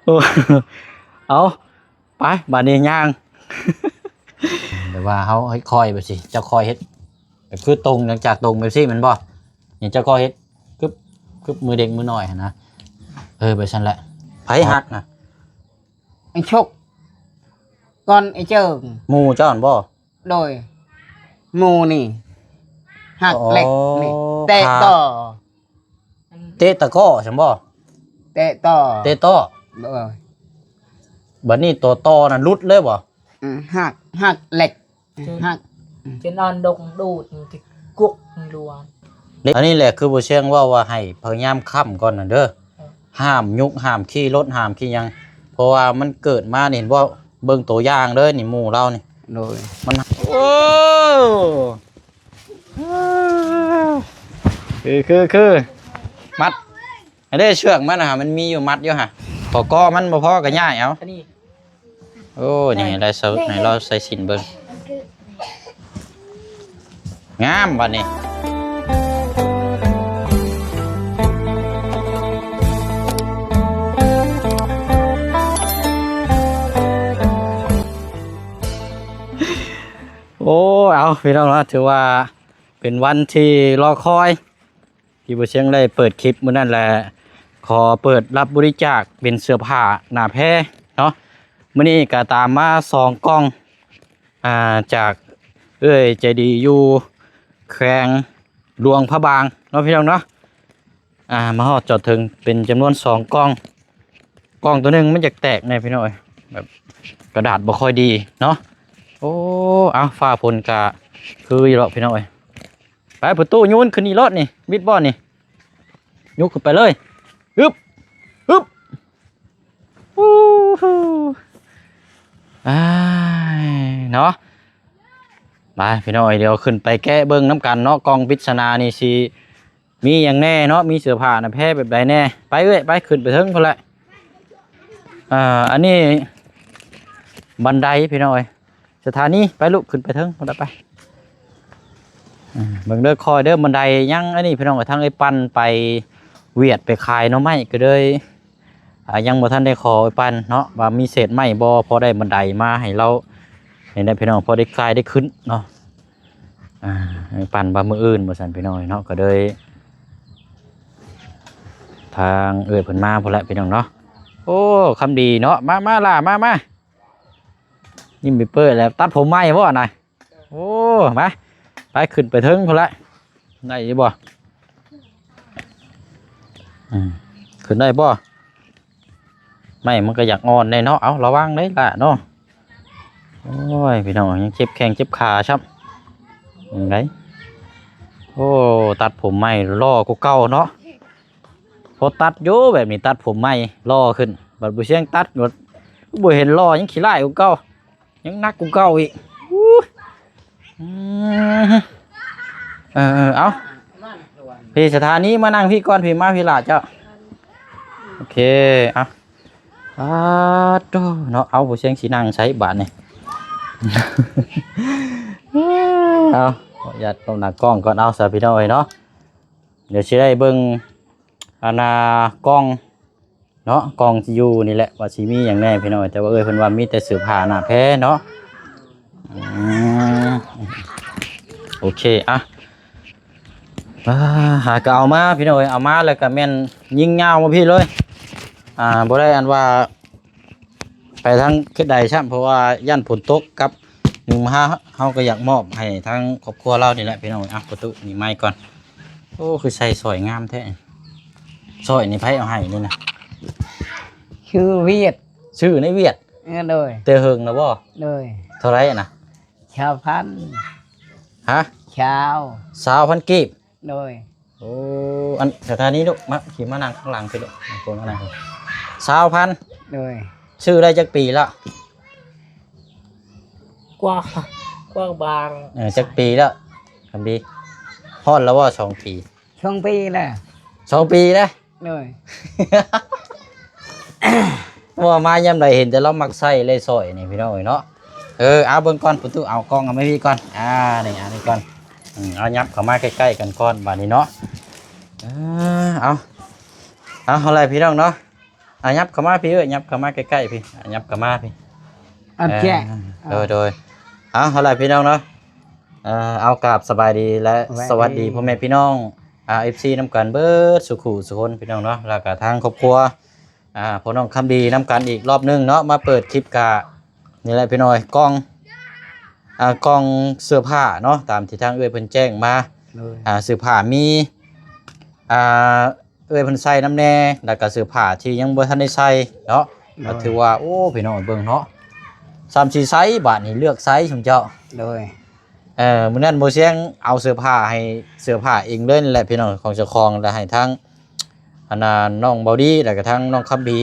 ໂອ້ ເອົາ ໄປ ບາດນີ້ຍ່າງ ແບບວ່າເຮົາຄ່ອຍໆ ແບບຊີ້ ເຈົ້າຄ່ອຍເຮັດ ແບບຄືຕົງ ຫຼັງຈາກຕົງແບບຊີ້ແມ່ນບໍ່? ນີ້ເຈົ້າຄ່ອຍເຮັດ ກຶບ ກຶບ ມືເດັກມືນ້ອຍຫັ້ນນະ ເອີ ແບບຊັ້ນແຫຼະ. ໃຜຮັກນະ? ໄອ້ຊົກ ກ່ອນໄອ້ເຈິງ ໝູ່ເຈົ້າຫັ້ນບໍ່? ໂດຍ ໝູ່ນີ້ ຮັກເຫຼັກນີ້ ອໍ ເຕະ ຂ້າ ຕໍ່ ເຕະຕະກໍຊັ້ນບໍ່? ເຕະຕໍ່ ເຕະຕໍ່ ໂດຍ ບັດນີ້ຕົວຕໍ່ນັ້ນຫຼຸດເລີຍບໍ່? ອືມ ຫັກ ຫັກເຫຼັກ ຫັກ ຈົນອ່ອນດົງດູດ ມັນຊິກຸກມັນລວງ. ອັນນີ້ແຫຼະ ຄືບໍ່ຊຽງເວົ້າວ່າໃຫ້ພະຍາຍາມຄ້ຳກ່ອນນັ້ນເດີ ເອີ ຫ້າມຍຸກ ຫ້າມຂີ່ລົດ ຫ້າມຂີ່ຫຍັງ ເພາະວ່າມັນເກີດມານີ້ ເຫັນບໍ່? ເບິ່ງໂຕຢ່າງເດີນີ້ ໝູ່ລາວນີ້ ໂດຍ ມັນ ໂອ້ ຄື ຄື ຄື ມັດ ອັນນີ້ເຊືອກມັນນະ ມັນມີຢູ່ມັດຢູ່ຫະ ກໍກໍມັນບໍ່ພໍກໍຍ້າຍເອົາ ອັນນີ້ ໂອ້ ນີ້ ໃຫ້ລາວໃສ່ ໃຫ້ລາວໃສ່ສິນເບິ່ງ ງາມບັດນີ້. ໂອ້ ເອົາ ພີ່ນ້ອງເນາະ ຖືວ່າເປັນວັນທີ່ລໍຄອຍ ທີ່ບໍ່ຊຽງໄດ້ເປີດຄລິບມື້ນັ້ນແຫຼະ ຂໍເປີດຮັບບໍລິຈາກເປັນເສື້ອຜ້າໜ້າແພເນາະ. ມື້ນີ້ກໍຕາມມາສອງກ່ອງ ອ່າ ຈາກເອື້ອຍໃຈດີຢູ່ແຂວງຫຼວງພະບາງເນາະ ພີ່ນ້ອງເນາະ. ອ່າ ມາຮອດຈອດເຖິງເປັນຈຳນວນສອງກ່ອງ ກ່ອງຕົວໜຶ່ງມັນຢາກແຕກແດ່ພີ່ນ້ອງເອີຍ ແບບກະດາດບໍ່ຄ່ອຍດີເນາະ. ໂອ້ ເອົາ ຟ້າຝົນກະຄືຢູ່ດອກພີ່ນ້ອງເອີຍ. ໄປປະຕູ ໂຍນຂຶ້ນນີ້ໂລດນີ້ ບິດບໍ່ນີ້ ຍົກຂຶ້ນໄປເລີຍ ອຶບ ອຶບ ອູ້ຫູ ອ້າຍ ເນາະ. ໄປພີ່ນ້ອງເອີຍ ດຽວຂຶ້ນໄປແກະເບິ່ງນຳກັນເນາະ ກ່ອງປິດສະໜານີ້ຊິ ມີຫຍັງແດ່ເນາະ ມີເສື້ອຜ້າໜ້າແພແບບໃດແດ່. ໄປເອື້ອຍ ໄປ ຂຶ້ນໄປເທິງພຸ້ນແຫຼະ. ເອີ ອັນນີ້ບັນໄດພີ່ນ້ອງເອີຍ ສະຖານີ ໄປລູກ ຂຶ້ນໄປເທິງພຸ້ນແຫຼະໄປ. ເອີ ເບິ່ງເດີ ຄ່ອຍເດີ ບັນໄດຍັງ ອັນນີ້ພີ່ນ້ອງເອີຍ ທາງເອື້ອຍປັນໄປຫວຽດ ໄປຂາຍໜໍ່ໄມ້ ກໍເລີຍ ອ່າ ຍັງບໍ່ທັນໄດ້ຂໍເອື້ອຍປັນເນາະ ວ່າມີເສດໄມ້ບໍ່ ພໍໄດ້ບັນໄດມາໃຫ້ລາວ ນີ້ແຫຼະພີ່ນ້ອງ ພໍໄດ້ກາຍໄດ້ຂຶ້ນເນາະ. ອ່າ ເອື້ອຍປັນວ່າມື້ອື່ນວ່າຊັ້ນພີ່ນ້ອງເນາະ ກໍເລີຍ ທາງເອື້ອຍເພິ່ນມາພຸ້ນແຫຼະພີ່ນ້ອງເນາະ. ໂອ້ ຄຳດີເນາະ ມາ ມາຫຼ້າ ມາ ມາ ຍິ້ມເປີດໆ ແລ້ວ ຕັດຜົມໃໝ່ບໍ່ນະ? ໂອ້ ມາ ໄປ ຂຶ້ນໄປເທິງພຸ້ນແຫຼະ ໄດ້ຢູ່ບໍ່? ອືມ ຂຶ້ນໄດ້ບໍ່? ໄມ້ມັນກໍຢາກອ່ອນແດ່ເນາະ. ເອົາ ລະວັງເດ້ຫຼ້າເນາະ. ໂອ້ຍ ພີ່ນ້ອງ ຍັງເຈັບແຂ້ງເຈັບຂາຊ້ຳ ຈັ່ງໃດ. ໂອ້ ຕັດຜົມໃໝ່ຫຼໍ່ກວ່າເກົ່າເນາະ. ພໍຕັດຢູ່ແບບນີ້ ຕັດຜົມໃໝ່ຫຼໍ່ຂຶ້ນ ບັດບໍ່ຊຽງຕັດ ບໍ່ເຫັນຫຼໍ່ ຍັງຂີ້ລ້າຍກວ່າເກົ່າ ຍັງໜັກກວ່າເກົ່າອີກ. ອູ້ຍ ອືມ ເອີໆ ເອົາ ພີ່ສະຖານີ ມານັ່ງພີ້ກ່ອນ ພີ່ ມາພີ້ຫຼ້າເຈົ້າ. ໂອເຄ ເອົາ ປາດໂທ້ເນາະ. ເອົາ ບໍ່ຊຽງຊິນັ່ງໃສບາດນີ້. ເອົາ ຂໍອະນຸຍາດກ້ມໜ້າກ້ອງກ່ອນ. ເອົາ ຊະ ພີ່ນ້ອງເອີຍເນາະ ດຽວຊິໄດ້ເບິ່ງ ອັນນ່າ ກ່ອງເນາະ ກ່ອງຊິຢູ່ນີ້ແຫຼະ ວ່າຊິມີຫຍັງແດ່ພີ່ນ້ອງ. ແຕ່ວ່າເອື້ອຍເພິ່ນວ່າມີແຕ່ເສື້ອຜ້າໜ້າແພເນາະ. ອືມ ໂອເຄ ອ່ະ ອ່າ ຫາກໍເອົາມາພີ່ນ້ອງເອີຍ ເອົາມາແລ້ວກໍແມ່ນຍິງຍາວມາພີ້ເລີຍ. ອ່າ ບໍ່ໄດ້ອັນວ່າ ໄປທາງທິດໃດຊ້ຳ ເພາະວ່າຢ້ານຝົນຕົກກັບຍຸງມາຫາ. ເຮົາກໍຢາກມອບໃຫ້ທາງຄອບຄົວລາວນີ້ແຫຼະພີ່ນ້ອງ. ອ່ະ ປະຕູນີ້ໄມ້ກ່ອນ. ໂອ້ ຄືໃສ່ສ້ອຍງາມແທ້. ສ້ອຍນີ້ໃຜເອົາໃຫ້ນີ້ນະ? ຊື່ຫວຽດ. ຊື້ໃນຫວຽດ? ເອີ ໂດຍ. ແຕ່ເຫິງແລ້ວບໍ່? ໂດຍ. ເທົ່າໃດນະ? ຊາວພັນ. ຮະ? ຊາວ ຊາວພັນກີບ. ໂດຍ. ໂອ້ ອັນສະຖານີລູກ ມາ ຂີ່ມານັ່ງຂ້າງຫຼັງພີ້ລູກ ມານັ່ງ ຊາວພັນ. ໂດຍ. ຊື້ໄດ້ຈັກປີແລ້ວ? ກວ່າ ກວ່າບາງ. ເອີ ຈັກປີແລ້ວ ຄຳດີ? ຮອດແລ້ວບໍ່ ສອງປີ? ສອງປີແລ້ວ. ສອງປີແລ້ວ. ໂດຍ. ເວົ້າມາຍາມໃດເຫັນແຕ່ລາວມັກໃຊ້ເລີຍສ້ອຍນີ້ພີ່ນ້ອງເອີຍເນາະ. ເອີ ເອົາເບິ່ງກ່ອນ ປະຕູ ເອົາກ້ອງເອົາມາພີ້ກ່ອນ. ອ່າ ນີ້ ອັນນີ້ກ່ອນ. ອືມ ເອົາ ຫຍັບເຂົ້າມາໃກ້ໆກັນກ່ອນບາດນີ້ເນາະ. ເອີ ເອົາ ເອົາ ເອົາແຫຼະພີ່ນ້ອງເນາະ ອາ ຫຍັບເຂົ້າມາພີ່ເອີຍ ຫຍັບເຂົ້າມາໃກ້ໆ ພີ່ ອາ ຫຍັບເຂົ້າມາພີ່ ອັນແຈະ ເອີ ໂດຍໆ ເອົາ ເອົາແຫຼະພີ່ນ້ອງເນາະ ເອີ ເອົາ ກາບສະບາຍດີ ແລະ ສະຫວັດດີພໍ່ແມ່ພີ່ນ້ອງ ອາ ເອັຟຊີ ນຳກັນເບິດສູ່ຄູ່ສູ່ຄົນພີ່ນ້ອງເນາະ ແລ້ວກະທາງຄອບຄົວ ອາ ພໍ່ນ້ອງຄຳດີນຳກັນອີກລອບໜຶ່ງເນາະ ມາເປີດຄລິບກະນີ້ແຫຼະພີ່ນ້ອງ ກ່ອງ ອາ ກ່ອງເສື້ອຜ້າເນາະ ຕາມທີ່ທາງເອື້ອຍເພິ່ນແຈ້ງມາ ໂດຍ ອາ ເສື້ອຜ້າມີ ອາ ເອື້ອຍເພິ່ນໃສ່ນຳແດ່ ແລ້ວກະເສື້ອຜ້າທີ່ຍັງບໍ່ທັນໄດ້ໃສ່ເນາະ ໂດຍ ກໍຖືວ່າ ໂອ້ ພີ່ນ້ອງເບິ່ງເນາະ ສ່ຳຊິໃສ່ບາດນີ້ ເລືອກໃສ່ຊຸມເຈົ້າ ໂດຍ ເອີ ມື້ນັ້ນບໍ່ສຽງເອົາເສື້ອຜ້າໃຫ້ ເສື້ອຜ້າເອງເລີຍແຫຼະພີ່ນ້ອງ ຂອງເຈົ້າຂອງ ແລ້ວໃຫ້ທາງ ອັນນ່າ ນ້ອງເບົາດີ ແລ້ວກໍທາງນ້ອງຄຳດີ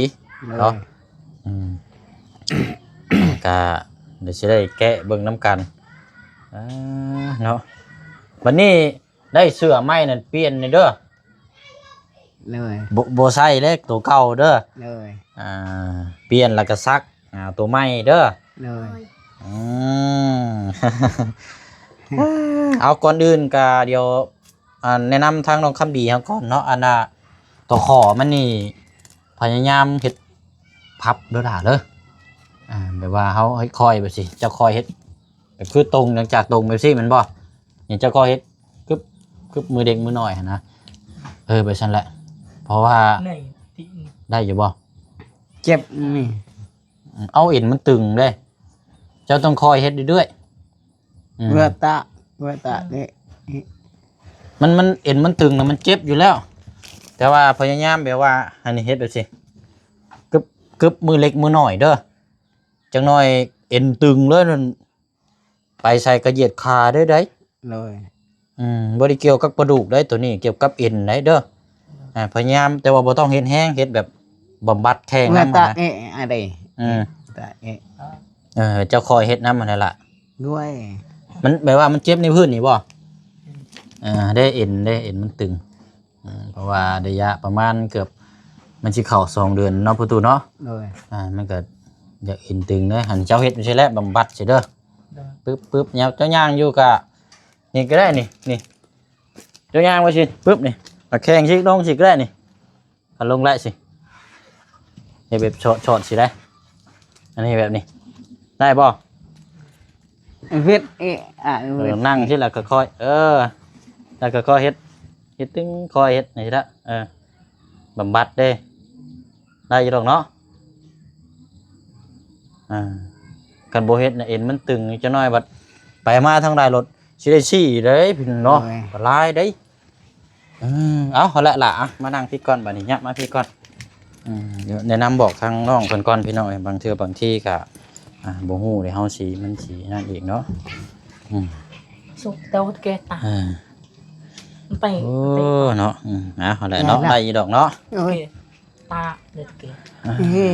ໂດຍ ເນາະ ອືມ ກໍດຽວຊິໄດ້ແກະເບິ່ງນຳກັນ ອາ ເນາະ ບັດນີ້ໄດ້ເສື້ອໃໝ່ນັ້ນປ່ຽນແດ່ເດີ ໂດຍ ບໍ່ ບໍ່ໃສ່ເດ້ ໂຕເກົ່າເດີ ໂດຍ ອາ ປ່ຽນແລ້ວກໍສັກ ອາ ໂຕໃໝ່ເດີ ໂດຍ ອືມ ເອົາ ກ່ອນອື່ນກໍດຽວ ອາ ແນະນຳທາງນ້ອງຄຳດີເຮົາກ່ອນເນາະ ອັນນ່າ ຕົວຂໍມັນນີ້ ພະຍາຍາມເຮັດພັບເດີຫຼ້າເດີ ອາ ແບບວ່າເຮົາເຮັດຄ່ອຍແບບຊີ້ ເຈົ້າຄ່ອຍເຮັດ ແບບຄືຕົງ ຫຼັງຈາກຕົງແບບຊີ້ແມ່ນບໍ່ ນີ້ເຈົ້າຄ່ອຍເຮັດ ກຶບ ກຶບ ມືເດັກມືນ້ອຍຫັ້ນນະ ເອີ ແບບຊັ້ນແຫຼະ ເພາະວ່າ ໄດ້ຢູ່ບໍ່ ເຈັບນີ້ ເອົາ ເອັນມັນຕຶງເດ້ ເຈົ້າຕ້ອງຄ່ອຍເຮັດເລື້ອຍໆ ອືມ ເວຕະ ເວຕະເດ້ ມັນ ມັນ ເອັນມັນຕຶງນະ ມັນເຈັບຢູ່ແລ້ວ ແຕ່ວ່າພະຍາຍາມແບບວ່າ ອັນນີ້ເຮັດແບບຊີ້ ກຶບ ກຶບ ມືເລັກມືນ້ອຍເດີ ຈັກໜ້ອຍເອັນຕຶງເລີຍນັ້ນ ໄປໃສກະຢຽດຂາເດີໄດ໋ ໂດຍ ອືມ ບໍ່ໄດ້ກ່ຽວກັບກະດູກໄດ໋ ໂຕນີ້ກ່ຽວກັບເອັນໄດ໋ເດີ ອາ ພະຍາຍາມ ແຕ່ວ່າບໍ່ຕ້ອງເຮັດແຮງ ເຮັດແບບບຳບັດແຂ້ງນຳຫັ້ນນະ ເອີ ຕາເອະ ເອີ ເຈົ້າຄ່ອຍເຮັດນຳຫັ້ນແຫຼະ ດ້ວຍ ມັນແບບວ່າມັນເຈັບໃນພື້ນນີ້ບໍ່ ເອີ ເດ້ ເອັນ ເດ້ ເອັນມັນຕຶງ ອືມ ເພາະວ່າໄລຍະປະມານເກືອບ ມັນຊິເຂົ້າສອງເດືອນເນາະ ພໍ່ຕູ້ເນາະ ໂດຍ ອາ ມັນກໍຢາກເອັນຕຶງເດ້ ຫັ້ນເຈົ້າເຮັດຈັ່ງຊີ້ແຫຼະ ບຳບັດຊີ້ເດີ ໂດຍ ປຶບ ປຶບ ຍາມເຈົ້າຍ່າງຢູ່ກະ ນີ້ກໍໄດ້ນີ້ ນີ້ ເຈົ້າຍ່າງໄປຊີ້ ປຶບ ນີ້ ອາ ແຂ້ງຊີ້ລົງຊີ້ກໍໄດ້ນີ້ ເອົາລົງໄດ້ຊີ້ ເຮັດແບບຊອດໆຊີ້ໄດ້ ອັນນີ້ແບບນີ້ ໄດ້ບໍ່? ເຮັດເອ ອາ ເອີ ນັ່ງຊີ້ລະຄ່ອຍໆ ເອີ ແລ້ວຄ່ອຍໆເຮັດ ເຮັດຕຶງ ຄ່ອຍເຮັດນີ້ລະ ເອີ ບຳບັດເດ້ ໄດ້ຢູ່ດອກເນາະ ອາ ຄັນບໍ່ເຮັດນະ ເອັນມັນຕຶງ ຈັກໜ້ອຍບັດໄປມາທາງໃດລົດ ຊິໄດ້ຊີ້ເດ້ພີ່ນ້ອງເນາະ ໂດຍ ອັນຕະລາຍເດ້ ອືມ ເອົາ ຫັ້ນແຫຼະຫຼ້າ ມານັ່ງພີ້ກ່ອນ ບາດນີ້ຍະມາພີ້ກ່ອນ ອືມ ດຽວແນະນຳບອກທາງນ້ອງເພິ່ນກ່ອນພີ່ນ້ອງເອີຍ ບາງເທື່ອບາງທີກະ ອ່າ ບໍ່ຮູ້ເດ້ ເຮົາຊິ ມັນຊິນັ້ນອີກເນາະ ອືມ ສຸກເຕົາເກຕາ ເອີ ໄປ ໂອ້ ໄປ ເນາະ ອືມ ເອົາ ຫັ້ນແຫຼະເນາະ ໄດ້ຢູ່ດອກເນາະ ໂອ້ຍ ເກຕາ ເກ ເອີ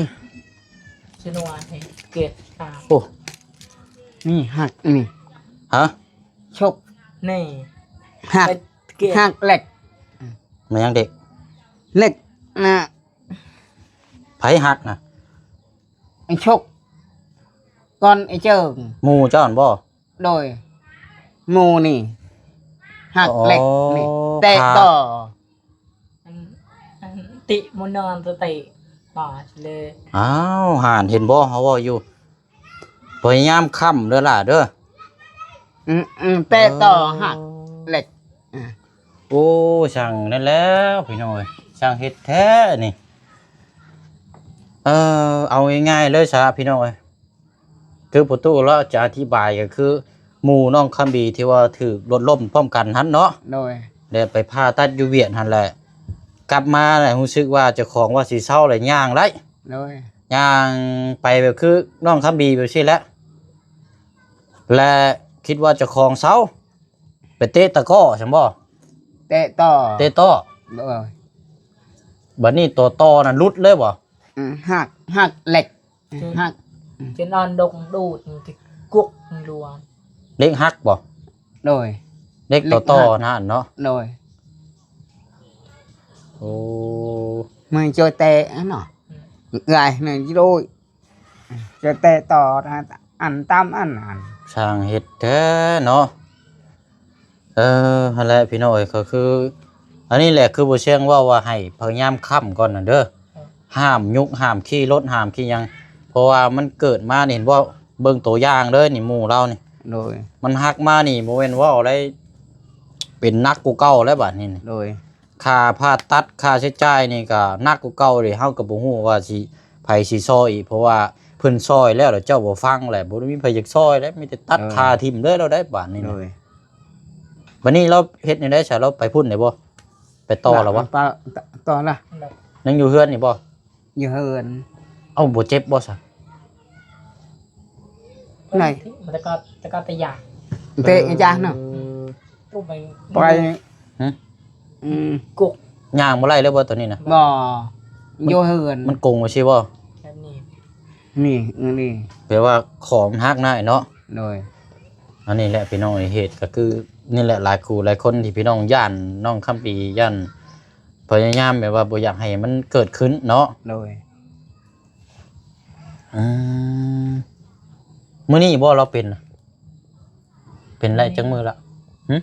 ຊິນວນໃຫ້ເກຕາ ໂອ້ ນີ້ຫັກ ນີ້ ຮະ? ຊົກ ນີ້ ຫັກ ເກ ຫັກເຫຼັກ ແມ່ນຫຍັງເດັກ ເຫຼັກນະ ໃຜຫັກນະ ໄອ້ຊົກ ກ່ອນໄອ້ເຈີງ ໝູ່ເຈົ້າຫັ້ນບໍ່? ໂດຍ ໝູ່ນີ້ ຫັກເຫຼັກນີ້ ອໍ ແຕະຕໍ່ ອັນ ອັນຕິມະນອນຕະຕິບາດເລີຍ ອ້າວ ຫັ້ນເຫັນບໍ່ ເຮົາເວົ້າຢູ່ ພະຍາຍາມຄ້ຳເດີຫຼ້າເດີ ອືມ ອືມ ແຕະຕໍ່ ອໍ ຫັກເຫຼັກ ອືມ ໂອ້ ຊ່າງນັ້ນແລ້ວພີ່ນ້ອງເອີຍ ຊ່າງເຮັດແທ້ນີ້ ເອີ ເອົາງ່າຍໆເລີຍຊະພີ່ນ້ອງເອີຍ ຄືພໍ່ຕູ້ລາວຈະອະທິບາຍກໍຄື ໝູ່ນ້ອງຄຳບີທີ່ວ່າຖືກລົດລົ້ມພ້ອມກັນຫັ້ນເນາະ ໂດຍ ແລ້ວໄປຜ່າຕັດຢູ່ຫວຽດຫັ້ນແຫຼະ ກັບມາແລ້ວຮູ້ສຶກວ່າເຈົ້າຂອງວ່າຊິເຊົາແລ້ວຍ່າງໄດ້ ໂດຍ ຍ່າງໄປແບບຄືນ້ອງຄຳບີແບບຊີ້ແຫຼະ ແລະຄິດວ່າເຈົ້າຂອງເຊົາ ໄປເຕະຕະກໍຊັ້ນບໍ່? ເຕະຕໍ່ ເຕະຕໍ່ ໂດຍ ບັດນີ້ຕົວຕໍ່ນັ້ນຫຼຸດເລີຍບໍ່? ອືມ ຫັກ ຫັກເຫຼັກ ຫັກ ຈົນອ່ອນດົງດູດ ມັນຊິກຸກລວນ ເຫຼັກຫັກບໍ່? ໂດຍ ເຫຼັກຕໍ່ໆນັ້ນເນາະ ໂດຍ ໂອ້ ມັນຈະແຕະເນາະ ອືມ ເອື້ອຍ ນັ້ນໂດຍ ຈະແຕະຕໍ່ ອັນຕາມອັນ ອັນ ຊ່າງເຮັດແທ້ເນາະ ເອີ ຫັ້ນແຫຼະພີ່ນ້ອງເອີຍ ກໍຄື ອັນນີ້ແຫຼະ ຄືບໍ່ແຊງເວົ້າວ່າໃຫ້ພະຍາຍາມຄ້ຳກ່ອນນັ້ນເດີ. ຫ້າມຍຸກ ຫ້າມຂີ່ລົດ ຫ້າມຂີ່ຫຍັງ ເພາະວ່າມັນເກີດມານີ້ ເຫັນບໍ່ ເບິ່ງໂຕຢ່າງເດີນີ້ ໝູ່ລາວນີ້ ໂດຍ ມັນຫັກມານີ້ ບໍ່ແມ່ນເວົ້າໄດ້ ເປັນໜັກກວ່າເກົ່າແລ້ວບາດນີ້ນີ້ ໂດຍ ຄ່າຜ່າຕັດ ຄ່າໃຊ້ຈ່າຍນີ້ກໍໜັກກວ່າເກົ່າເດ. ເຮົາກໍບໍ່ຮູ້ວ່າຊິ ໃຜຊິຊ່ອຍອີກ ເພາະວ່າເພິ່ນຊ່ອຍແລ້ວ ແລ້ວເຈົ້າບໍ່ຟັງແຫຼະ ບໍ່ໄດ້ມີໃຜຢາກຊ່ອຍແລ້ວ ມີແຕ່ຕັດ ເອີ ຄາຖິ້ມເລີຍ ລາວໄດ້ບາດນີ້ ໂດຍ ບັດນີ້ລາວເຮັດແນວໃດຊະ ລາວໄປພຸ້ນໄດ້ບໍ່? ໄປຕໍ່ແລ້ວບໍ່? ຕໍ່ລະ ຍັງຢູ່ເຮືອນນີ້ບໍ່? ຢູ່ເຮືອນ ເອົ້າ ບໍ່ເຈັບບໍ່ຊະ? ໄດ້ ແຕ່ກໍ ແຕ່ກໍຕະຢານ ເຕະຢາເນາະ ເອີ ໂອ້ ໄປ ໄປ ຫຶ? ອືມ ກົກ ຍ່າງບໍ່ໄດ້ເລີຍບໍ່ຕອນນີ້ນະ? ບໍ່ ຢູ່ເຮືອນ ມັນກົງວ່າຊີ້ບໍ່? ແບບນີ້ ນີ້ ເອີ ນີ້ ແປວ່າຄໍມັນຫັກນະ ເນາະ ໂດຍ ອັນນີ້ແຫຼະພີ່ນ້ອງ ເຫດກໍຄືນີ້ແຫຼະ ຫຼາຍຄູ່ຫຼາຍຄົນທີ່ພີ່ນ້ອງຢ້ານ ນ້ອງຄຳປີຢ້ານ ພະຍາຍາມແບບວ່າບໍ່ຢາກໃຫ້ມັນເກີດຂຶ້ນເນາະ ໂດຍ ອືມ ມື້ນີ້ບໍ່ລາວເປັນນະ? ເປັນໄດ້ຈັກມື້ລະ? ຫຶ?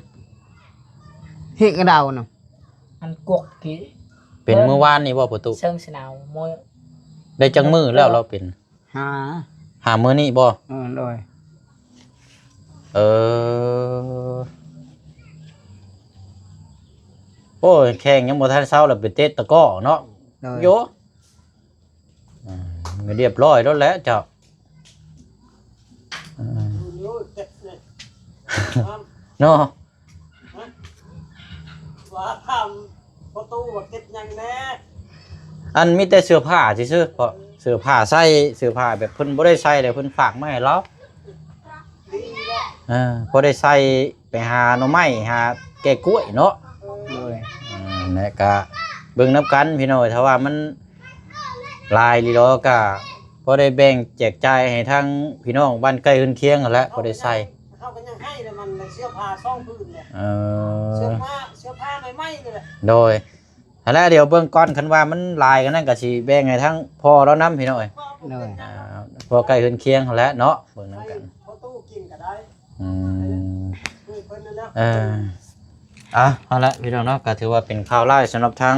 ເຮັດກະດາວນະ ອັນກວກກີ້ ເປັນມື້ວານນີ້ບໍ່ປະຕູ? ເຊີງສະໜາວ ໄດ້ຈັກມື້ແລ້ວລາວເປັນ? ຫາ ຫາມື້ນີ້ບໍ່? ເອີ ໂດຍ ເອີ ໂອ້ຍ ແຂ່ງຍັງບໍ່ທັນເຊົາແລ້ວໄປເຕະຕະກ້ອເນາະ ໂດຍ ໂຍ ອືມ ຮຽບຮ້ອຍໂລດແຫຼະເຈົ້າ ອືມ ເນາະ ວ່າຖາມພໍ່ຕູ້ວ່າເກັບຫຍັງແດ່? ອັນມີແຕ່ເສື້ອຜ້າຊື່ໆ ເພາະເສື້ອຜ້າໃສ່ ເສື້ອຜ້າແບບເພິ່ນບໍ່ໄດ້ໃສ່ແລ້ວ ເພິ່ນຝາກມາໃຫ້ລາວ ເອີ ພໍໄດ້ໃສ່ໄປຫາໜໍ່ໄມ້ ຫາແກ່ກ້ວຍເນາະ ໂດຍ ອືມ ແລະກະເບິ່ງນຳກັນພີ່ນ້ອງ ຖ້າວ່າມັນ ຫຼາຍອີ່ຫຼີດອກ ກະພໍໄດ້ແບ່ງແຈກຈ່າຍໃຫ້ທາງພີ່ນ້ອງບ້ານໃກ້ເຮືອນຄຽງຫັ້ນແຫຼະ ພໍໄດ້ໃສ່ ເຮົາກໍຍັງໃຫ້ແລ້ວ ມັນເສື້ອຜ້າສອງຜືນແຫຼະ ເອີ ເສື້ອຜ້າ ເສື້ອຜ້າໃໝ່ໆນີ້ແຫຼະ ໂດຍ ຫັ້ນແຫຼະ ດຽວເບິ່ງກ່ອນ ຄັນວ່າມັນຫຼາຍກວ່ານັ້ນ ກະຊິແບ່ງໃຫ້ທາງພໍ່ລາວນຳ ພີ່ນ້ອງເອີຍ ໂດຍ ອ່າ ພໍໃກ້ເຮືອນຄຽງຫັ້ນແຫຼະເນາະ ເບິ່ງນຳກັນ ໃຫ້ພໍ່ຕູ້ກິນກໍໄດ້ ອືມ ເອີ ເອົາ ເອົາລະພີ່ນ້ອງເນາະ ກໍຖືວ່າເປັນຂ່າວຮ້າຍສຳລັບທາງ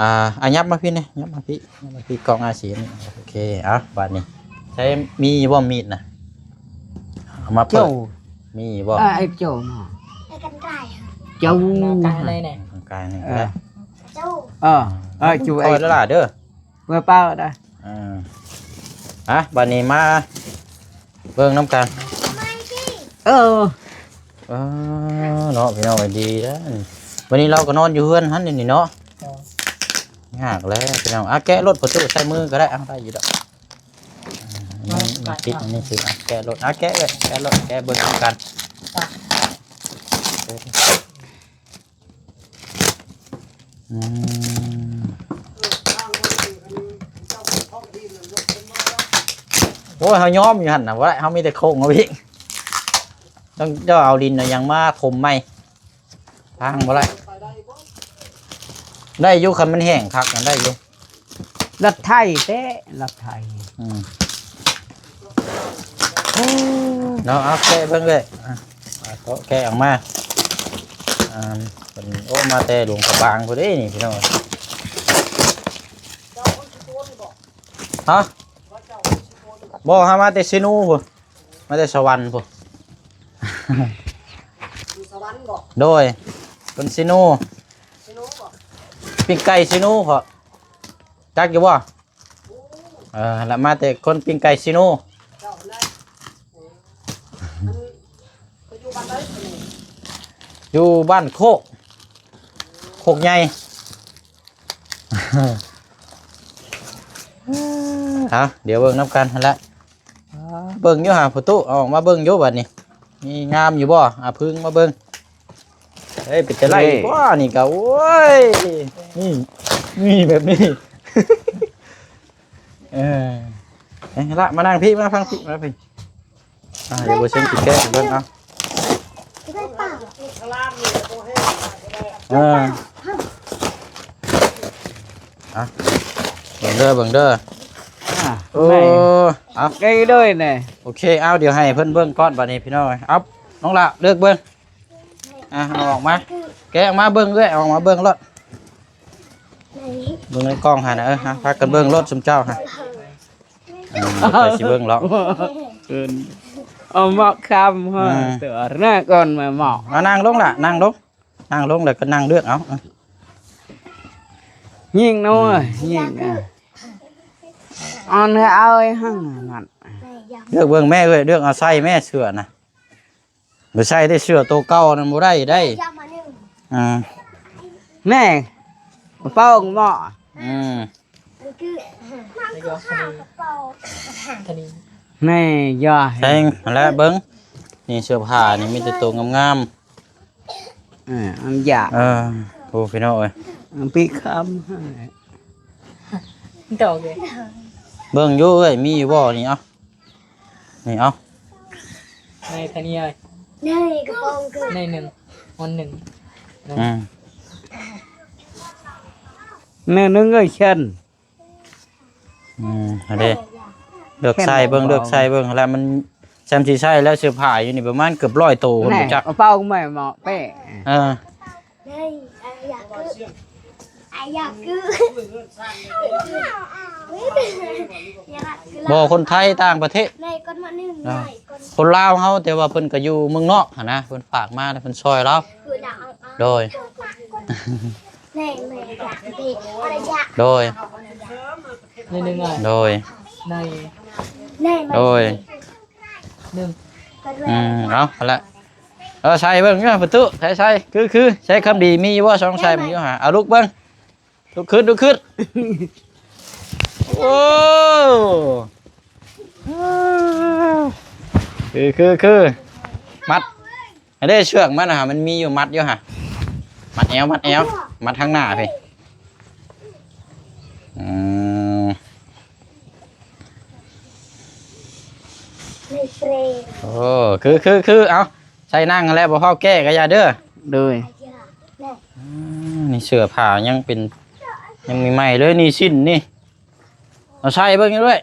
ອ່າ ອາ ຫຍັບມາພີ້ແດ່ ຫຍັບມາພີ້ ຫຍັບມາພີ້ ກ້ອງອາຊີນີ້ ໂອເຄ ເອົາ ບາດນີ້ ໃຊ້ມີຢູ່ບໍ່ມີດນະ? ເອົາມາເປີດ ເຈົ້າ ມີຢູ່ບໍ່? ເອີ ໄອ້ເຈົ້າມາ ໄອ້ກັນໄກ ເຈົ້າ ກັນໄກນີ້ ກັນໄກນີ້ ເອີ ເຈົ້າ ເອີ ເອີ ຈູ້ ຄ່ອຍລະຫຼ້າເດີ ເມື່ອເປົ່າໄດ້ ອ່າ ອ່ະ ບາດນີ້ມາເບິ່ງນຳກັນ ເອີ ເອີ ເນາະ ພີ່ນ້ອງເອີຍ ດີແລ້ວ ວັນນີ້ລາວກໍນອນຢູ່ເຮືອນຫັ້ນນີ້ເນາະ ຍາກແລ້ວພີ່ນ້ອງ ອ່ະ ແກະໂລດ ປະຕູໃສ່ມືກໍໄດ້ ເອົາ ໄດ້ຢູ່ດອກ ມັນ ມັນຕິດອັນນີ້ຊື່ ອ່ະ ແກະໂລດ ອ່ະ ແກະເລີຍ ແກະໂລດ ແກະເບິ່ງນຳກັນ ອືມ ໂອ້ຍ ເຮົາຍອມຢູ່ຫັ້ນນະ ບໍ່ໄດ້ ເຮົາມີແຕ່ໂຄງເອົາອີກ ຕ້ອງ ເຈົ້າເອົາດິນເອົາຫຍັງມາຖົມໃໝ່ ທາງບໍ່ໄດ້ ໄດ້ຢູ່ ຄັນມັນແຫ້ງຄັກນັ້ນໄດ້ຢູ່ ລັດໄຖແທ້ ລັດໄຖ ອືມ ເນາະ ເອົາແກະເບິ່ງເລີຍ ອ່ະ ເອົາແກະອອກມາ ອ່າ ເພິ່ນ ໂອ້ ມາແຕ່ຫຼວງພະບາງພຸ້ນເດ້ນີ້ພີ່ນ້ອງ ຮະ ບໍ່ ເຮົາມາແຕ່ເຊໂນພຸ້ນ ມາແຕ່ສະຫວັນພຸ້ນ ຢູ່ສະຫວັນບໍ່? ໂດຍ ເປັນເຊໂນ ເຊໂນບໍ່? ປີ້ງໄກ່ເຊໂນເພາະ ຈັກຢູ່ບໍ່? ເອີ ລະມາແຕ່ຄົນປີ້ງໄກ່ຊີໂນ ເຈົ້າຫັ້ນນະ ເອີ ອັນ ໄປຢູ່ບ້ານໃດ? ຢູ່ບ້ານໂຄກ ໂຄກໃຫຍ່ ເອົາ ດຽວເບິ່ງນຳກັນຫັ້ນລະ ອ່າ ເບິ່ງຢູ່ຫາພໍ່ຕູ້ ເອົາອອກມາເບິ່ງຢູ່ບັດນີ້ ມີງາມຢູ່ບໍ່? ອາ ເພິ່ງມາເບິ່ງ ເອີຍ ເປັນຕາໄລ່ ເອີຍ ກວ່ານີ້ກະ ໂອ້ຍ ນີ້ ນີ້ແບບນີ້ ເອີ ເອີ ລະ ມານັ່ງພີ້ ມາຟັງພີ້ ມາພີ້ ອ່າ ດຽວບໍ່ເຊັງຊິແກ້ເບິ່ງເອົາ ເອີ ອ່ະ ເບິ່ງເດີ ເບິ່ງເດີ ອ່າ ໂອ້ ແມ່ນ ເອົາ ໄດ້ເລີຍແນ່ ໂອເຄ ເອົາ ດຽວໃຫ້ເພິ່ນເບິ່ງກ່ອນ ບັດນີ້ພີ່ນ້ອງເອີຍ ເອົາ ນ້ອງລະ ເລືອກເບິ່ງ ອ່ະ ເອົາອອກມາ ແກະອອກມາເບິ່ງເອື້ອຍ ເອົາອອກມາເບິ່ງໂລດ ເບິ່ງໃນກ່ອງຫັ້ນນະ ເອີ ພາກັນເບິ່ງໂລດຊຸມເຈົ້າຫັ້ນ ເອີ ຂ້ອຍຊິເບິ່ງລອກ ເອີ ເອົາໝອກຄຳ ເອີ ເອີ ຕົວໜ້າກ່ອນມາໝອກ ມານັ່ງລົງລະ ນັ່ງລົງ ນັ່ງລົງແລ້ວກໍນັ່ງເລືອກເອົາ ເອີ ຍິງເນາະ ຍິງ ເອີ ເອົາເນາະ ເອົາໄອ້ຫັ້ນ ເລືອກເບິ່ງແມ່ເອີຍ ເລືອກເອົາໃສ່ແມ່ເສື້ອນະ ບໍ່ໃສ່ໄດ້ ເສື້ອໂຕເກົ່ານັ້ນບໍ່ໄດ້ໄດ໋ ອ່າ ແນ່ ກະເປົາໝໍ້ ອືມ ມັນຄື ມັນຄືຂາວກະເປົາ ແນ່ ຢ່າ ແພງຫັ້ນແຫຼະ ເບິ່ງ ນີ້ເສື້ອຜ້ານີ້ມີແຕ່ໂຕງາມໆ ເອີ ມັນຢາກ ເອີ ໂອ້ ພີ່ນ້ອງເອີຍ ມັນປີຄຳ ດອກເດ້ ເບິ່ງຢູ່ເອີຍ ມີຢູ່ບໍ່ນີ້ ເອົາ ນີ້ເອົາ ໃນທະເນຍ ໃນກະເປົາ ໃນໜຶ່ງ ອັນໜຶ່ງ ອືມ ໃນໜຶ່ງເອີຍ ເຊັ່ນ ອືມ ຫັ້ນເດ້ ເລືອກໃສ່ເບິ່ງ ເລືອກໃສ່ເບິ່ງ ແລ້ວມັນຊ່ຳຊິໃສ່ແລ້ວ ເສື້ອຜ້າຢູ່ນີ້ປະມານເກືອບຮ້ອຍໂຕ ແນ່ ບໍ່ຈັກ ກະເປົາໃໝ່ເໝາະເປ້ ເອີ ບໍ່ ຄົນໄທຕ່າງປະເທດ ຄົນລາວເຮົາ ແຕ່ວ່າເພິ່ນກະຢູ່ເມືອງນອກຫັ້ນນະ ເພິ່ນຝາກມາແລ້ວເພິ່ນຊ່ອຍລາວ ໂດຍ ໂດຍ ໃນໜຶ່ງ ໂດຍ ໃນ ໂດຍ ໜຶ່ງ ອືມ ເອົາ ຫັ້ນລະ ເອີ ໃສ່ເບິ່ງຢູ່ປະຕູ ໃສ່ ໃສ່ ຄື ຄື ໃສ່ຄຳດີ ມີຢູ່ບໍ່ ສອງໃສ່ເບິ່ງຢູ່ຫາ ເອົາລຸກເບິ່ງ ລຸກຂຶ້ນ ລຸກຂຶ້ນ ໂອ້ ຄື ຄື ຄື ມັດ ອັນເດ້ ເຊືອກມັນນະ ມັນມີຢູ່ ມັດຢູ່ຫະ ມັດແອວ ມັດແອວ ມັດທາງໜ້າພີ້ ອືມ ໂອ້ ຄື ຄື ຄື ເອົາ ໃສ່ນັ່ງຫັ້ນແຫຼະ ບໍ່ພໍແກ້ກະຢ່າເດີ ໂດຍ ອືມ ນີ້ເສື້ອຜ້າຍັງເປັນ ຍັງໃໝ່ໆເລີຍ ນີ້ສິ້ນນີ້ ເອົາໃສ່ເບິ່ງຢູ່ເອື້ອຍ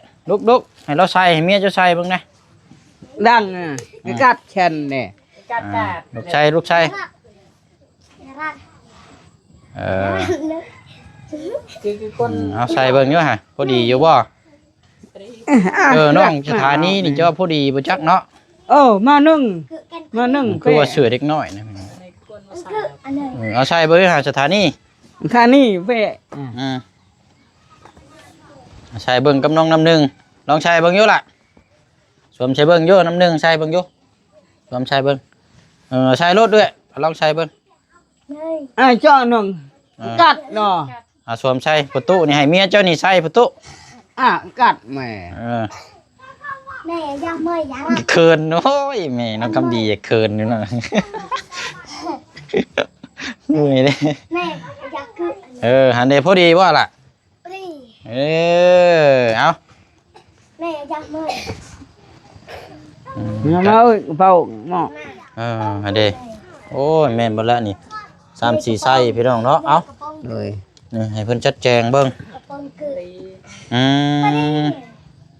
ລຸກໆ ໃຫ້ລາວໃສ່ ໃຫ້ເມຍເຈົ້າໃສ່ເບິ່ງແດ່ ດັງ ອືມ ກັດແຂນແດ່ ອ່າ ລູກຊາຍ ລູກຊາຍ ເອີ ຄື ຄືຄົນ ອືມ ເອົາໃສ່ເບິ່ງຢູ່ຫະ ພໍດີຢູ່ບໍ່? ເອີ ນ້ອງສະຖານີນີ້ເຈົ້າພໍດີບໍ່ຈັກເນາະ ເອີ ມາໜຶ່ງ ມາໜຶ່ງ ຄືວ່າເສື້ອເດັກນ້ອຍນະ ເອີ ເອົາໃສ່ເບິ່ງຫາສະຖານີ ສະຖານີເປ້ ອືມ ໃສ່ເບິ່ງກັບນ້ອງນ້ຳໜຶ່ງ ລອງໃສ່ເບິ່ງຢູ່ລະ ສວມໃສ່ເບິ່ງຢູ່ ນ້ຳໜຶ່ງໃສ່ເບິ່ງຢູ່ ສວມໃສ່ເບິ່ງ ເອີ ໃສ່ໂລດເອື້ອຍ ລອງໃສ່ເບິ່ງ ເອີ ອ້າຍເຈົ້າໜຶ່ງ ເອີ ກັດເນາະ ອ່າ ສວມໃສ່ປະຕູນີ້ ໃຫ້ເມຍເຈົ້ານີ້ໃສ່ປະຕູ ອ່າ ກັດແມ່ ເອີ ແມ່ຢ່າເມີຍ ເຂີນ ໂອ້ຍ ແມ່ນ້ອງຄຳດີເຂີນຢູ່ນະ ເມື່ອຍເດ້ ແມ່ຢາກຄື ເອີ ຫັ້ນເດ້ ພໍດີບໍ່ລະ? ເອີ ເອົາ ແມ່ຢາກເມີຍ ອືມ ມາເອີຍ ເປົາໝໍ້ ເອີ ຫັ້ນເດ້ ໂອ້ຍ ແມ່ນເບິດແລ້ວນີ້ ສາມສີ່ໄຊພີ່ນ້ອງເນາະ ເອົາ ໂດຍ ນີ້ໃຫ້ເພິ່ນຈັດແຈງເບິ່ງ ອືມ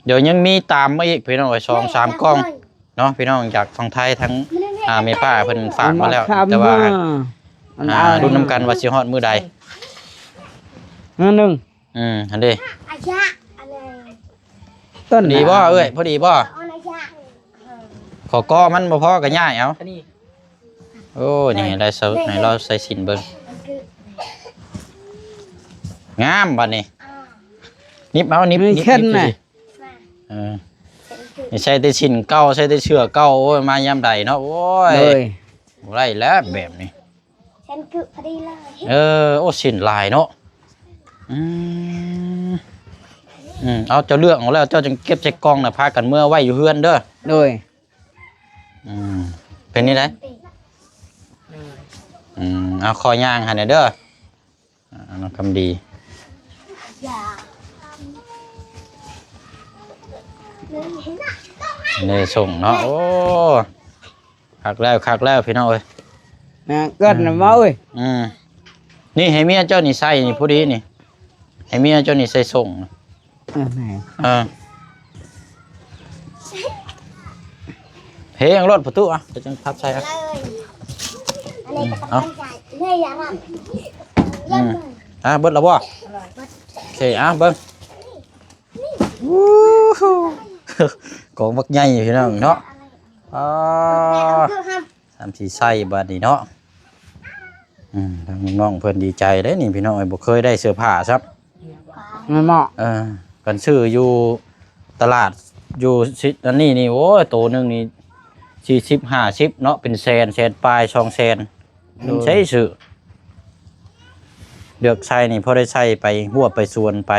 ດຽວຍັງມີຕາມມາອີກພີ່ນ້ອງເອີຍ ສອງສາມກ່ອງ ເນາະ ພີ່ນ້ອງຈາກຝັ່ງໄທ ທັງ ອ່າ ແມ່ປ້າເພິ່ນຝາກມາແລ້ວ ແຕ່ວ່າ ອ່າ ລຸ້ນນຳກັນວ່າຊິຮອດມື້ໃດ ອັນໜຶ່ງ ອືມ ຫັ້ນເດ້ ພໍດີບໍ່ເອື້ອຍ ພໍດີບໍ່? ຂໍກໍມັນບໍ່ພໍກໍຍ້າຍເອົາ ໂອ້ ນີ້ ໃຫ້ລາວໃສ່ສິ້ນເບິ່ງ ງາມບາດນີ້ ນິບເອົາ ນິບ ນິບ ນິບ ເອີ ໃສ່ແຕ່ສິ້ນເກົ່າ ໃສ່ແຕ່ເສື້ອເກົ່າ ໂອ້ຍ ມາຍາມໃດເນາະ ໂອ້ຍ ໂດຍ ບໍ່ໄດ້ແລ້ວແບບນີ້ ເອີ ໂອ້ ສິ້ນຫຼາຍເນາະ ອືມ ອືມ ເອົາ ເຈົ້າເລືອກເອົາແລ້ວ ເຈົ້າຈຶ່ງເກັບໃສ່ກ່ອງນະ ພາກັນເມືອໄວ້ຢູ່ເຮືອນເດີ ໂດຍ ອືມ ເປັນນີ້ໃດ ອືມ ເອົາ ຂໍຍ່າງໃຫ້ແດ່ເດີ ອ່າ ນ້ອງຄຳດີ ນີ້ສົ່ງເນາະ ໂອ້ ຄັກແລ້ວ ຄັກແລ້ວ ພີ່ນ້ອງເອີຍ ນະ ເກີດນະ ອືມ ເວົ້າເອີຍ ອືມ ນີ້ໃຫ້ເມຍເຈົ້ານີ້ໃສ່ນີ້ ພໍດີນີ້ ໃຫ້ເມຍເຈົ້ານີ້ໃສ່ສົ່ງ ເອີ ແມ່ ເອີ ເພງລົດປະຕູ ອ່ະ ໄປຈັ່ງພັບໃສ່ ອ່ະ ເລີຍ ອືມ ເອົາ ອັນນີ້ກໍຕ້ອງໃສ່ ອືມ ອ່າ ເບິດແລ້ວບໍ່? ໂອເຄ ອ່າ ເບິ່ງ ອູ້ ກອງບັກໃຫຍ່ພີ່ນ້ອງເນາະ ອ່າ ສາມສີ່ໃສ່ບາດນີ້ເນາະ ອືມ ທາງນ້ອງເພິ່ນດີໃຈເດ້ນີ້ພີ່ນ້ອງເອີຍ ບໍ່ເຄີຍໄດ້ເສື້ອຜ້າຊ້ຳ ແມ່ນບໍ່? ເອີ ຄັນຊື້ຢູ່ຕະຫຼາດຢູ່ຊິ ອັນນີ້ນີ້ ໂອ້ຍ ໂຕໜຶ່ງນີ້ສີ່ສິບຫ້າສິບເນາະ ເປັນແສນ ແສນປາຍ ສອງແສນ ໂດຍ ໃຊ້ຊື້ ເລືອກໃສ່ນີ້ພໍໄດ້ໃສ່ໄປຮົ້ວໄປສວນໄປ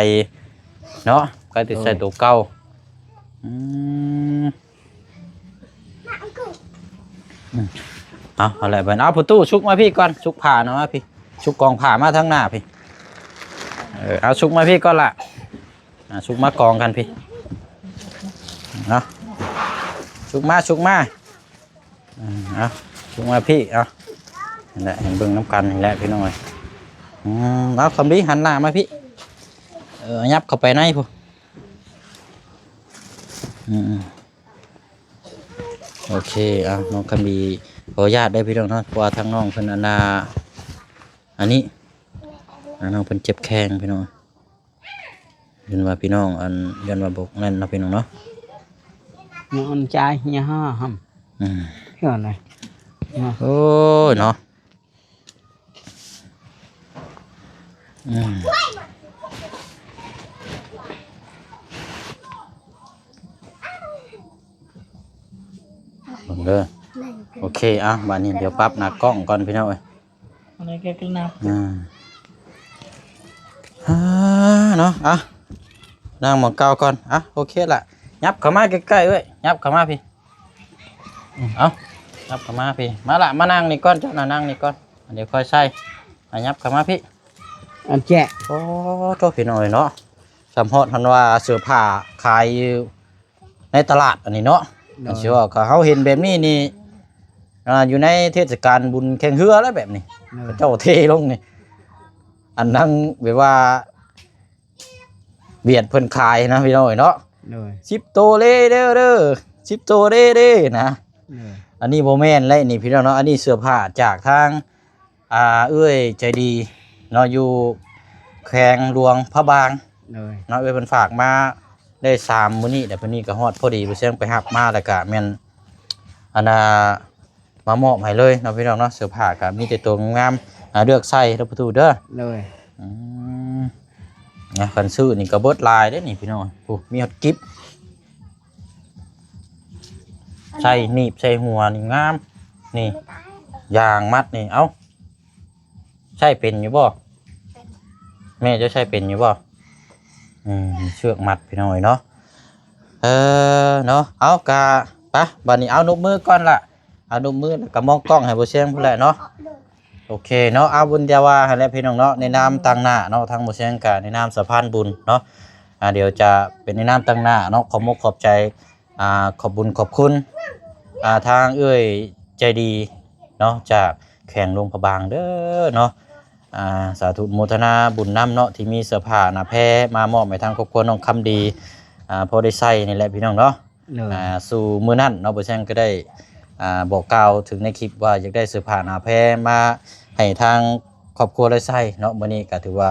ເນາະ ກໍໄດ້ໃສ່ ໂດຍ ໂຕເກົ່າ ອືມ ອືມ ເອົາ ເອົາແຫຼະເພິ່ນ ເອົາ ປະຕູ ສຸກມາພີ້ກ່ອນ ສຸກຜ້ານຳມາພີ້ ສຸກກອງຜ້າມາທາງໜ້າພີ້ ເອີ ເອົາ ສຸກມາພີ້ກ່ອນລະ ອ່າ ສຸກມາກອງກັນພີ້ ເນາະ ສຸກມາ ສຸກມາ ອືມ ເອົາ ສຸກມາພີ້ ເອົາ ນັ້ນແຫຼະ ໃຫ້ເບິ່ງນຳກັນນີ້ແຫຼະພີ່ນ້ອງເອີຍ ອືມ ເອົາ ຄຳດີ ຫັນໜ້າມາພີ້ ເອີ ຫຍັບເຂົ້າໄປໃນພຸ້ນ ອືມ ໂອເຄ ເອົາ ນ້ອງຄຳດີ ຂໍອະນຸຍາດເດີພີ່ນ້ອງເນາະ ເພາະວ່າທາງນ້ອງເພິ່ນ ອັນນ່າ ອັນນີ້ ອ່າ ນ້ອງເພິ່ນເຈັບແຂ້ງພີ່ນ້ອງ ເຫັນວ່າພີ່ນ້ອງ ອັນ ຢ້ານວ່າບໍ່ນັ້ນເນາະ ພີ່ນ້ອງເນາະ ຍາອ່ອນຈ່າຍ ຍາຫ້າຫຳ ອືມ ເຮັດຫຍັງ ໂອ້ຍເນາະ ອືມ ເບິ່ງເດີ ໂອເຄ ອ່ະ ບາດນີ້ດຽວປັບໜ້າກ້ອງກ່ອນພີ່ນ້ອງເອີຍ ອັນນີ້ກໍຄືໜ້າ ອ່າ ອ່າ ເນາະ ອ່ະ ນັ່ງໝ່ອງເກົ່າກ່ອນ ອ່ະ ໂອເຄລະ ຫຍັບເຂົ້າມາໃກ້ໆເອີຍ ຫຍັບເຂົ້າມາພີ້ ອືມ ເອົາ ຫຍັບເຂົ້າມາພີ້ ມາລະ ມານັ່ງນີ້ກ່ອນ ເຈົ້ານະນັ່ງນີ້ກ່ອນ ອັນນີ້ຄ່ອຍໃສ່ ອ່ະ ຫຍັບເຂົ້າມາພີ້ ອັນແຈະ ໂອ້ໂທ້ ພີ່ນ້ອງເອີຍເນາະ ສຳຮອດຫັ້ນວ່າເສື້ອຜ້າຂາຍຢູ່ໃນຕະຫຼາດອັນນີ້ເນາະ ໂດຍ ອັນຊິວ່າ ເຮົາເຫັນແບບນີ້ນີ້ ອ່າ ຢູ່ໃນເທດສະການບຸນແຂ່ງເຮືອແລ້ວແບບນີ້ ໂດຍ ເຂົາເຈົ້າເທລົງນີ້ ອັນນັ້ນແບບວ່າ ບຽດເພິ່ນຂາຍນະພີ່ນ້ອງເອີຍເນາະ ໂດຍ ສິບໂຕເດ້ເດີ ເດີ ສິບໂຕເດ້ເດ້ນະ ໂດຍ ອັນນີ້ບໍ່ແມ່ນແລ້ວນີ້ພີ່ນ້ອງເນາະ ອັນນີ້ເສື້ອຜ້າຈາກທາງ ອ່າ ເອື້ອຍໃຈດີເນາະ ຢູ່ແຂວງຫຼວງພະບາງ ໂດຍ ເນາະ ເອື້ອຍເພິ່ນຝາກມາໄດ້ສາມມື້ນີ້ແຫຼະ ມື້ນີ້ກໍຮອດພໍດີ ບໍ່ແຊງໄປຮັບມາ ແລ້ວກໍແມ່ນ ອັນນ່າ ມາມອບໃຫ້ເລີຍເນາະ ພີ່ນ້ອງເນາະ ເສື້ອຜ້າກໍມີແຕ່ໂຕງາມໆ ອ່າ ເລືອກໃສ່ເດີພໍ່ຕູ້ເດີ ໂດຍ ອືມ ນະ ຄັນຊື້ນີ້ກໍເບິດຫຼາຍເດ້ນີ້ພີ່ນ້ອງ ໂອ້ ມີຮອດກິບ ໃສ່ໜີບໃສ່ຫົວນີ້ງາມ ນີ້ ຢາງມັດນີ້ ເອົ້າ ໃຊ້ເປັນຢູ່ບໍ່? ເປັນ ແມ່ເຈົ້າໃຊ້ເປັນຢູ່ບໍ່? ອືມ ເຊືອກມັດພີ່ນ້ອງເອີຍເນາະ ເອີ ເນາະ ເອົາ ກະ ໄປ ບາດນີ້ເອົານົບມືກ່ອນລະ ເອົານົບມື ແລ້ວກະມອງກ້ອງໃຫ້ບໍ່ແຊງພຸ້ນແຫຼະເນາະ ໂອເຄເນາະ ເອົາ ບຸນດຽວວ່າຫັ້ນແຫຼະພີ່ນ້ອງເນາະ ໃນນາມຕາງໜ້າເນາະ ທາງບໍ່ແຊງກະໃນນາມສະພານບຸນເນາະ ອ່າ ດຽວຈະເປັນໃນນາມຕາງໜ້າເນາະ ຂອບມຸກຂອບໃຈ ອ່າ ຂອບບຸນຂອບຄຸນ ອ່າ ທາງເອື້ອຍໃຈດີເນາະ ຈາກແຂວງຫຼວງພະບາງເດີເນາະ ອ່າ ສາທຸອະນຸໂມທະນາບຸນນຳເນາະ ທີ່ມີເສື້ອຜ້າໜ້າແພມາມອບໃຫ້ທາງຄອບຄົວນ້ອງຄຳດີ ອ່າ ພໍໄດ້ໃສ່ນີ້ແຫຼະພີ່ນ້ອງເນາະ ໂດຍ ອ່າ ສູ່ມື້ນັ້ນເນາະ ບໍ່ແຊງກໍໄດ້ ອ່າ ບອກກ່າວເຖິງໃນຄລິບວ່າຢາກໄດ້ເສື້ອຜ້າໜ້າແພມາໃຫ້ທາງຄອບຄົວໄດ້ໃສ່ເນາະ ມື້ນີ້ກໍຖືວ່າ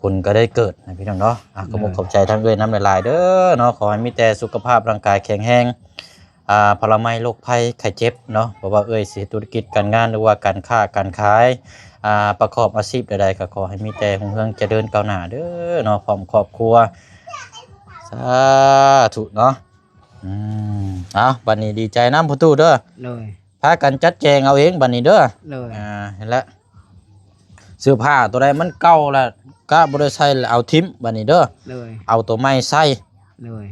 ບຸນກໍໄດ້ເກີດນະພີ່ນ້ອງເນາະ ອ່າ ໂດຍ ກໍຂໍຂອບໃຈທາງເອື້ອຍນຳຫຼາຍໆເດີເນາະ ຂໍໃຫ້ມີແຕ່ສຸຂະພາບຮ່າງກາຍແຂງແຮງ ອ່າ ພະລະໄມໂລກໄພໄຂ້ເຈັບເນາະ ບໍ່ວ່າເອື້ອຍຊິເຮັດທຸລະກິດການງານ ຫຼືວ່າການຄ້າການຂາຍ ອ່າ ປະກອບອາຊີບໃດໆ ກໍຂໍໃຫ້ມີແຕ່ຮຸ່ງເຮືອງຈະເລີນກ້າວໜ້າເດີເນາະ ພ້ອມຄອບຄົວ ສາທຸເນາະ ອືມ ເອົາ ບັດນີ້ດີໃຈນຳພໍ່ຕູ້ເດີ ໂດຍ ພາກັນຈັດແຈງເອົາເອງບັດນີ້ເດີ ໂດຍ ອ່າ ເຫັນແລ້ວ ເສື້ອຜ້າໂຕໃດມັນເກົ່າລະ ກະບໍ່ໄດ້ໃສ່ລະ ເອົາຖິ້ມບັດນີ້ເດີ ໂດຍ ເອົາໂຕໃໝ່ໃສ່ ໂດຍ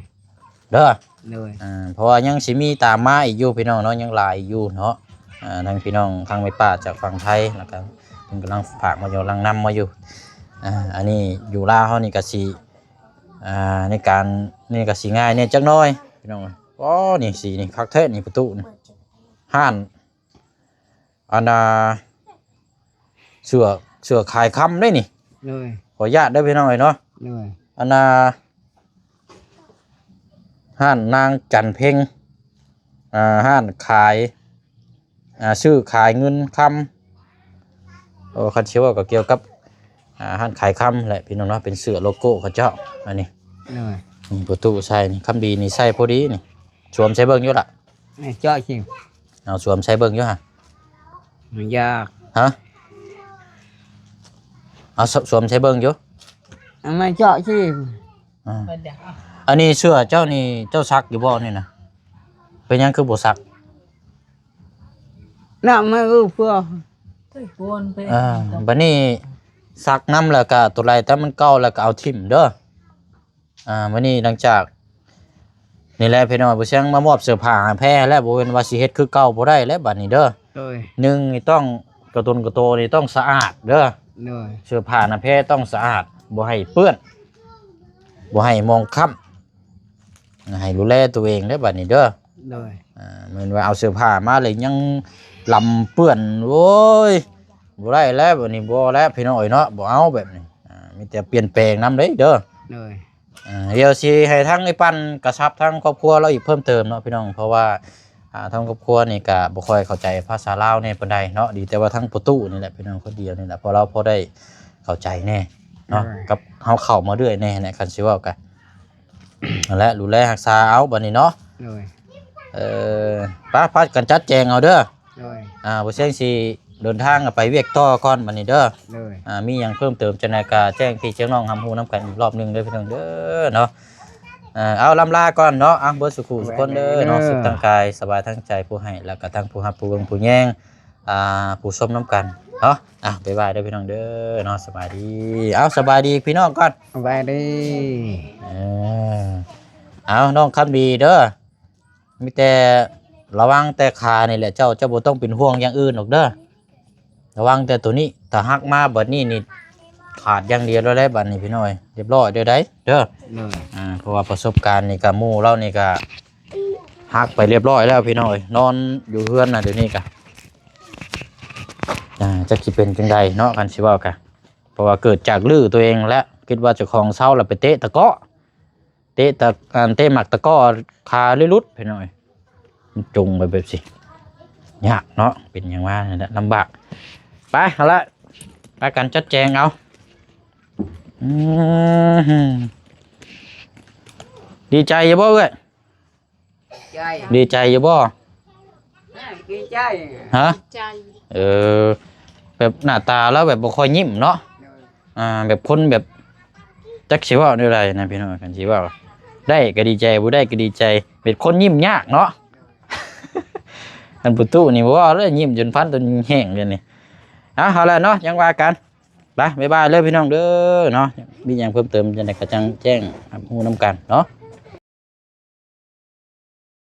ເດີ ໂດຍ ອ່າ ເພາະວ່າຍັງຊິມີຕາມມາອີກຢູ່ພີ່ນ້ອງເນາະ ຍັງຫຼາຍຢູ່ເນາະ ອ່າ ທັງພີ່ນ້ອງທາງແມ່ປ້າຈາກຝັ່ງໄທ ແລ້ວກະເພິ່ນກຳລັງຝາກມາຢູ່ ກຳລັງນຳມາຢູ່ ອ່າ ອັນນີ້ຢູ່ລາວເຮົານີ້ກະຊິ ອ່າ ໃນການນີ້ກະຊິງ່າຍແດ່ຈັກໜ້ອຍພີ່ນ້ອງ ອໍ ນີ້ສີນີ້ຄັກແທ້ນີ້ປະຕູນີ້ ຮ້ານ ອັນນ່າ ເສື້ອ ເສື້ອຂາຍຄຳເດ້ນີ້ ໂດຍ ຂໍອະນຸຍາດເດີພີ່ນ້ອງເອີຍເນາະ ໂດຍ ອັນນ່າ ຮ້ານນາງຈັນເພັງ ອ່າ ຮ້ານຂາຍ ອ່າ ຊື້ຂາຍເງິນຄຳ ໂອ້ ຄັນຊິເວົ້າກໍກ່ຽວກັບ ອ່າ ຮ້ານຂາຍຄຳແຫຼະພີ່ນ້ອງເນາະ ເປັນເສື້ອໂລໂກ້ເຂົາເຈົ້າ ອັນນີ້ ໂດຍ ອືມ ປະຕູໃສ່ນີ້ ຄຳດີນີ້ໃສ່ພໍດີນີ້ ສວມໃສ່ເບິ່ງຢູ່ລະ ໃຫ້ເຈາະຊິ ເອົາສວມໃສ່ເບິ່ງຢູ່ຫະ ມັນຢາກ ຮະ ເອົາສ- ສວມໃສ່ເບິ່ງຢູ່ ເອົາມາເຈາະຊິ ອ່າ ອັນນີ້ເສື້ອເຈົ້ານີ້ເຈົ້າສັກຢູ່ບໍ່ນີ້ນະ ເປັນຫຍັງຄືບໍ່ສັກ ນ້ຳໃຫ້ເອື້ອເພື່ອ ອ່າ ບັດນີ້ສັກນຳແລ້ວກະຕົວໃດແຕ່ມັນເກົ່າແລ້ວກະເອົາຖິ້ມເດີ ອ່າ ມື້ນີ້ຫຼັງຈາກ ນີ້ແຫຼະພີ່ນ້ອງ ຜູ້ຊຽງມາມອບເສື້ອຜ້າໃຫ້ແພແລ້ວ ບໍ່ແມ່ນວ່າຊິເຮັດຄືເກົ່າບໍ່ໄດ້ແລ້ວບັດນີ້ເດີ ໂດຍ ໜຶ່ງນີ້ຕ້ອງ ກະຕົນກະໂຕນີ້ຕ້ອງສະອາດເດີ ໂດຍ ເສື້ອຜ້ານະແພຕ້ອງສະອາດ ບໍ່ໃຫ້ເປື້ອນ ບໍ່ໃຫ້ໝອງຄ້ຳ ໃຫ້ດູແລຕົວເອງເດີບັດນີ້ເດີ ໂດຍ ອ່າ ແມ່ນວ່າເອົາເສື້ອຜ້າມາແລ້ວຍັງລຳເປື້ອນ ໂອ້ຍ ບໍ່ໄດ້ແລ້ວບັດນີ້ ບໍ່ແລ້ວພີ່ນ້ອງເອີຍເນາະ ບໍ່ເອົາແບບນີ້ ອ່າ ມີແຕ່ປ່ຽນແປງນຳເດ້ເດີ ໂດຍ ອ່າ ດຽວຊິໃຫ້ທາງໄອ້ປັນກະຊັບທາງຄອບຄົວລາວອີກເພີ່ມເຕີມເນາະພີ່ນ້ອງ ເພາະວ່າ ອ່າ ທາງຄອບຄົວນີ້ກະບໍ່ຄ່ອຍເຂົ້າໃຈພາສາລາວແດ່ປານໃດເນາະ ດີແຕ່ວ່າທາງປະຕູນີ້ແຫຼະພີ່ນ້ອງ ຄົນດຽວນີ້ແຫຼະ ເພາະລາວພໍໄດ້ເຂົ້າໃຈແດ່ເນາະ ໂດຍ ກັບເຮົາເຂົ້າມາເລື້ອຍແດ່ແຫຼະ ຄັນຊິເວົ້າກະ ຫັ້ນແຫຼະ ດູແລຮັກສາເອົາບັດນີ້ເນາະ ໂດຍ ເອີ ໄປ ພາກັນຈັດແຈງເອົາເດີ ໂດຍ ອ່າ ບໍ່ຊຽງຊິເດີນທາງໄປວຽກຕໍ່ກ່ອນບັດນີ້ເດີ ໂດຍ ອ່າ ມີຫຍັງເພີ່ມເຕີມຈັ່ງໃດກະແຈ້ງພີ່ແຈ້ງນ້ອງຮັບຮູ້ນຳກັນອີກລອບໜຶ່ງເດີພີ່ນ້ອງເດີເນາະ ເອີ ເອົາ ລ່ຳລາກ່ອນເນາະ ອ່າ ເບິດສູ່ຄູ່ສູ່ຄົນເດີເນາະ ເອີ ສຸກທາງກາຍສະບາຍທາງໃຈ ຜູ້ໃຫ້ ແລ້ວກະທັງຜູ້ຮັບຜູ້ເບິ່ງຜູ້ແຍງ ອ່າ ຜູ້ຊົມນຳກັນເນາະ ອ່າ ບາຍບາຍເດີພີ່ນ້ອງເດີເນາະ ສະບາຍດີ ເອົາ ສະບາຍດີພີ່ນ້ອງກ່ອນ ສະບາຍດີ ເອີ ເອົາ ນ້ອງຄຳດີເດີ ມີແຕ່ລະວັງແຕ່ຂານີ້ແຫຼະເຈົ້າ ເຈົ້າບໍ່ຕ້ອງເປັນຫ່ວງຢ່າງອື່ນດອກເດີ ລະວັງແຕ່ໂຕນີ້ ຖ້າຫັກມາບັດນີ້ນີ້ຂາດຢ່າງດຽວແລ້ວແຫຼະບັດນີ້ພີ່ນ້ອງເອີຍ ລຽບຮ້ອຍເດີໄດເດີ ໂດຍ ອ່າ ເພາະວ່າປະສົບການນີ້ກະໝູ່ລາວນີ້ກະຫັກໄປລຽບຮ້ອຍແລ້ວພີ່ນ້ອງເອີຍ ນອນຢູ່ເຮືອນນະດຽວນີ້ກະ ອ່າ ຈັກຊິເປັນຈັ່ງໃດເນາະ ຄັນຊິເວົ້າກະ ເພາະວ່າເກີດຈາກລືຕົວເອງແຫຼະ ຄິດວ່າເຈົ້າຂອງເຊົາແລ້ວໄປເຕະຕະເກາະ ເຕະຕະ ອັນ ເຕະໝາກຕະກໍຂາເລີຍຫຼຸດພີ່ນ້ອງເອີຍ ມັນຈົງໄປແບບຊີ້ ຍາກເນາະ ເປັນຫຍັງວ່ານັ້ນແຫຼະ ລຳບາກ ໄປ ເອົາລະ ພາກັນຈັດແຈງເອົາ ອືມ ດີໃຈຢູ່ບໍ່ເອື້ອຍ? ໃຈ ດີໃຈຢູ່ບໍ່? ດີໃຈ ຮະ? ໃຈ ເອີ ແບບໜ້າຕາລາວແບບບໍ່ຄ່ອຍຍິ້ມເນາະ ໂດຍ ອ່າ ແບບຄົນແບບ ຈັກຊິເວົ້າແນວໃດນະພີ່ນ້ອງ ຄັນຊິເວົ້າ ໄດ້ກໍດີໃຈ ບໍ່ໄດ້ກໍດີໃຈ ເປັນຄົນຍິ້ມຍາກເນາະ ອັນປະຕູນີ້ບໍ່ເວົ້າແລ້ວ ຍິ້ມຈົນຟັນຈົນແຫ້ງເດນີ້ ເອົາ ເອົາລະເນາະ ຍັງວ່າກັນ ໄປ ບາຍບາຍເລີຍພີ່ນ້ອງເດີເນາະ ມີຫຍັງເພີ່ມເຕີມຈັ່ງໃດກໍຈັ່ງແຈ້ງຮັບຮູ້ນຳກັນເນາະ